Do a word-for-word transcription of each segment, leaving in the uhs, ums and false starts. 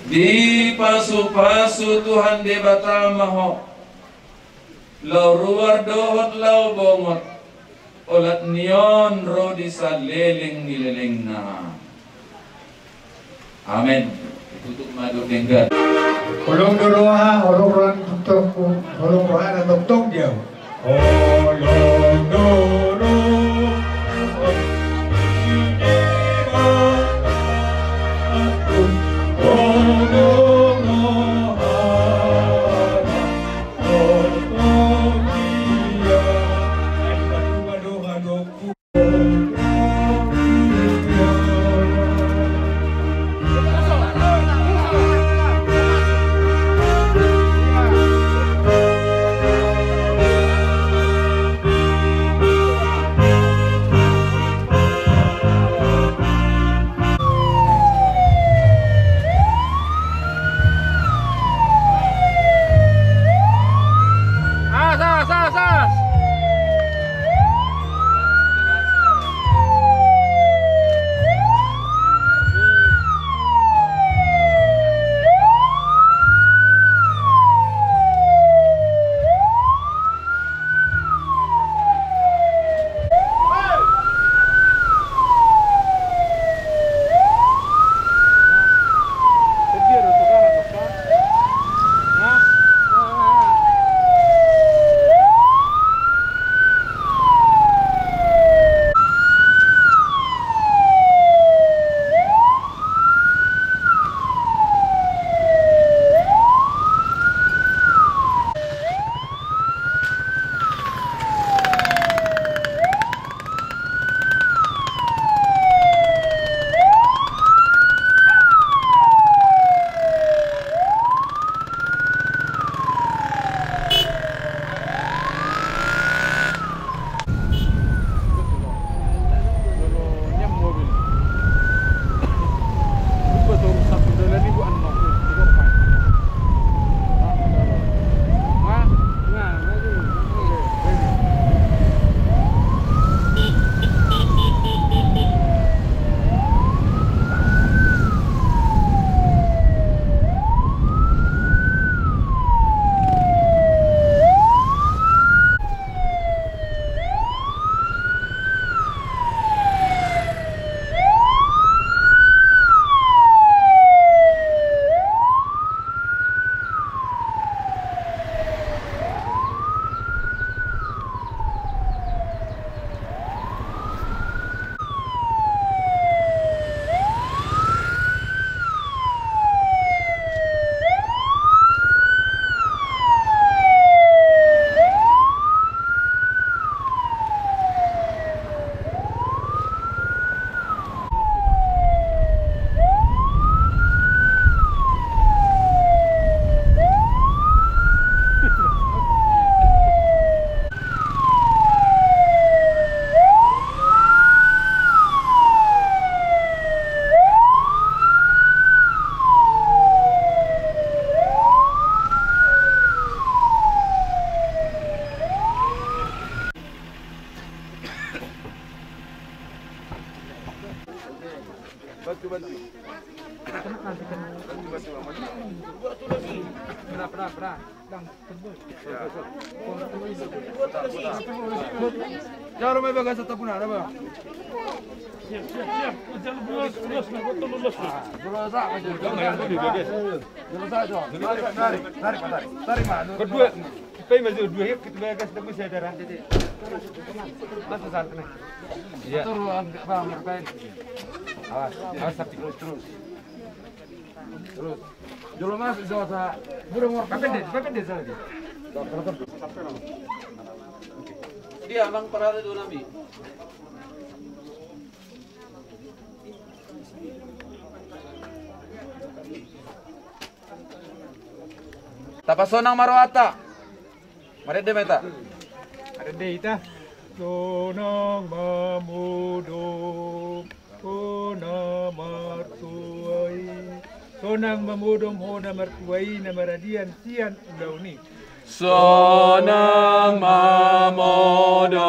Dipasupasu Tuhan Debata ma ho, laho ruar dohot laho bongot, olat ni on ro di saleleng ni lelengna. Amen. Tutup ma dua denggan. Holong do roha, holong roha na tongtong, holong roha na tongtong di ahu. Holong do roha, holong roha na tongtong di ahu. Bantu, bantu. Bantu, bantu, bantu. Pernah, pernah, pernah. Jaro mai bagasan tabunan, apa? Siap, siap, siap. Jangan lupa, luas, luas, luas, luas. Ah, luas, ah, luas. Luas, ah, luas. Tarik, tarik, tarik, tarik, tarik, Pak, tarik. Tarik, Pak. Kedua, kita masih dua, ya, kita bagasan tabunan, saudara. Masuk sana, kena. Iya. Terus, Bang, ngapain? Awas, awas, tapi terus, terus. Terus. Jolo masuk, jolo sa-, burung mor-, pakai deh, pakai deh, saya. Dia, Bang, parade dulu, Nabi. Tapasonang ma rohanta. Marende ma hita. Marende hita. Sonang ma modom ho na martua i. Sonang ma modom ho na martua i, na maradian sian ulaon i. Sonang ma modom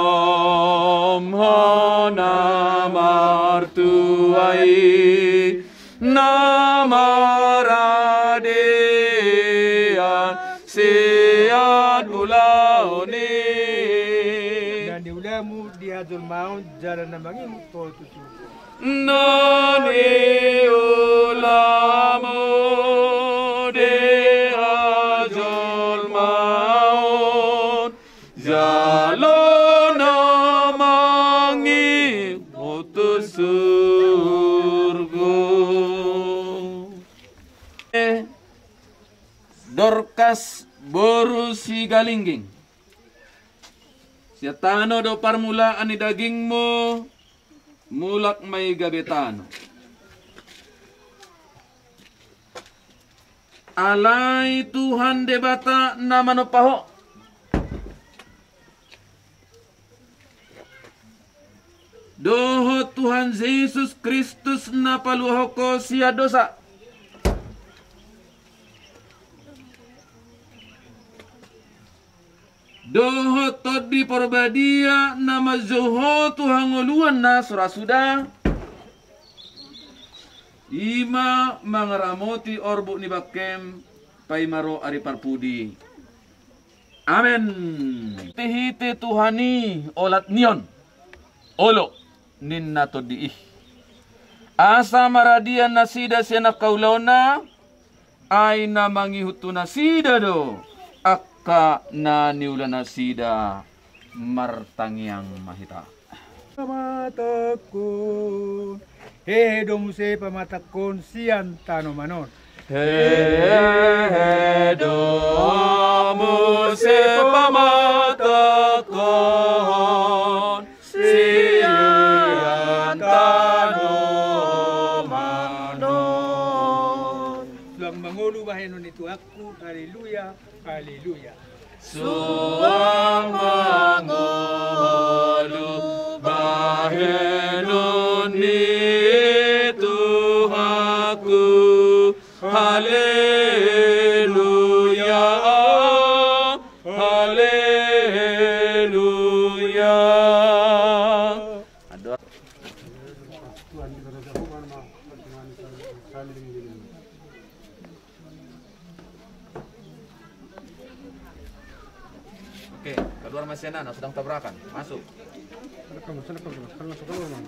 ho na martua i, na mara- Jolma on jala na mangihut ho tu surgo. Na niula muna di jolma on jala na mangihut ho tu surgo. Eh, Dorkas boru Sigalingging. Sian tano do parmulaan ni dagingmu, mulak ma i gabe tano. Alai Tuhan Debata na manompa ho, dohot Tuhan Jesus Kristus na paluahon ho sian dosa, dohot Tondi Porbadia na manjou ho tu hangoluan na so ra suda, i ma mangaramoti orbuk ni bangkem paima ro ari parpudi. Amen. Hite-hite Tuhan i olat ni on, olo ninna Tondi i, asa maradian nasida sian angka ulaonna, ai na mangihut tu nasida do angka na niulanasida. Martangiang ma hita. Pamatangkon, hehe do muse pamatangkon sian tanoman on. Hehe do muse pamatangkon sian tanoman on. Suang mangolu bahenon ni Tuhanku, haleluya, haleluya. Suang mangolu bahenon ni Tuhanku, haleluya, haleluya. Oke, keluar ma sian na, sedang tabrakan. Masuk. Sedang, sedang, sedang, masuk keluar, Bang.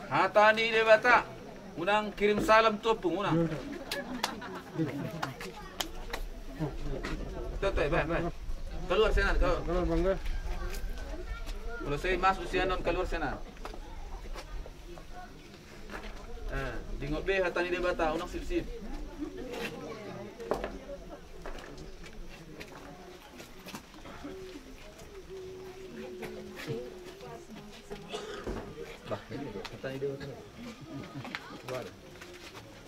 Hata ni Debata. Unang kirim salam tu ompung, unang. Tutu, baen, baen. Keluar sian na, keluar. Keluar, Bang, ya. Molo sai masuk sian on, keluar sian na. Eh, dingot be hata ni Debata, unang sipsip. Bah, ini do, hata ni Debata. Waduh.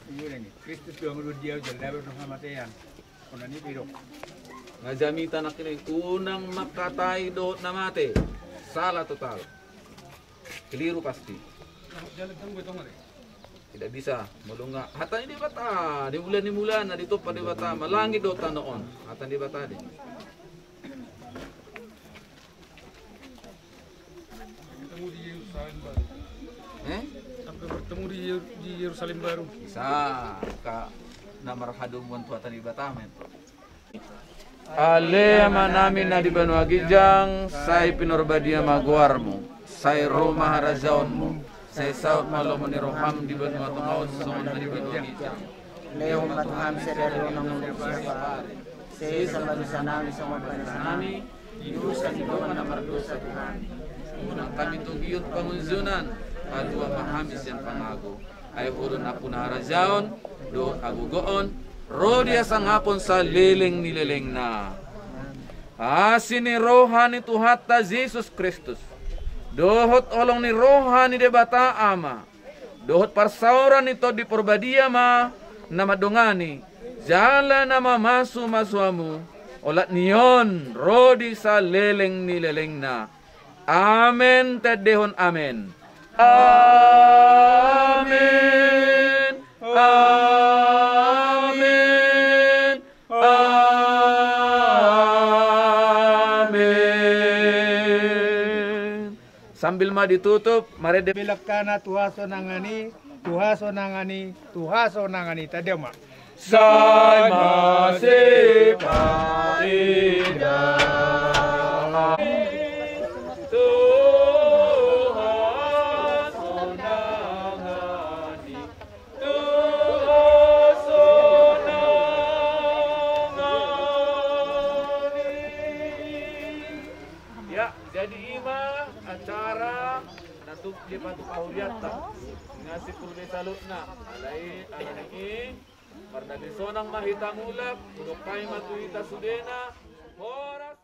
Iya, ini. Kristus do anggo dia ujar, dapat dong hamatean. Kona ni bidok. Nga jamita nangkin i, unang mangkatai dohot na mate. Salah total. Keliru pasti. Tidak bisa. Molo nga hata ni Debata, di bulan, di bulan na ditompa Debata ma langit dohot tano on. Hata ni Debata di. Bertemu di Yerusalem Baru. Eh? Sampai bertemu di Yer-, di Yerusalem Baru. Bisa, ka na marhadomuan tu hata ni Debata ma i. Ale Amanami na di banua ginjang, sai pinarbadia ma goarmu, sai ro ma harajaonmu, sai saut ma lomo ni roham di banua tonga on songon na di banua ginjang. Lehon ma tu hami sadari on hangoluan siapari. Sesa ma dosanami songon panesanami di dosa ni dongan na mardosa tu hami. Unang hami togihon pangunjunan, palua ma hami sian pangago. Ai Ho do nampuna harajaon dohot hagogoon ro di hasangapon saleleng ni lelengna. Asi ni roha ni Tuhanta Jesus Kristus dohot holong ni roha ni Debata Ama dohot parsaoran ni Tondi Porbadia ma na mandongani jala na mamasumasu hamu olat ni on ro di saleleng ni lelengna. Amen, tandehon amen. Amen. Amen. Amen. Sambil ma ditutup, marende. Belakana tu hasonangan i, Tu hasonangan i, tu hasonangan i, tadok ma. Sai ma sipaida. Tu hasonangan i, tu hasonangan i. Ya, jadi i ma acara na tung dipatupa hurianta. Nga simpul be saluhutna. Alai, alani i, mardabe sonang ma hita mulak, hudok hami ma tu hita sudena, horas.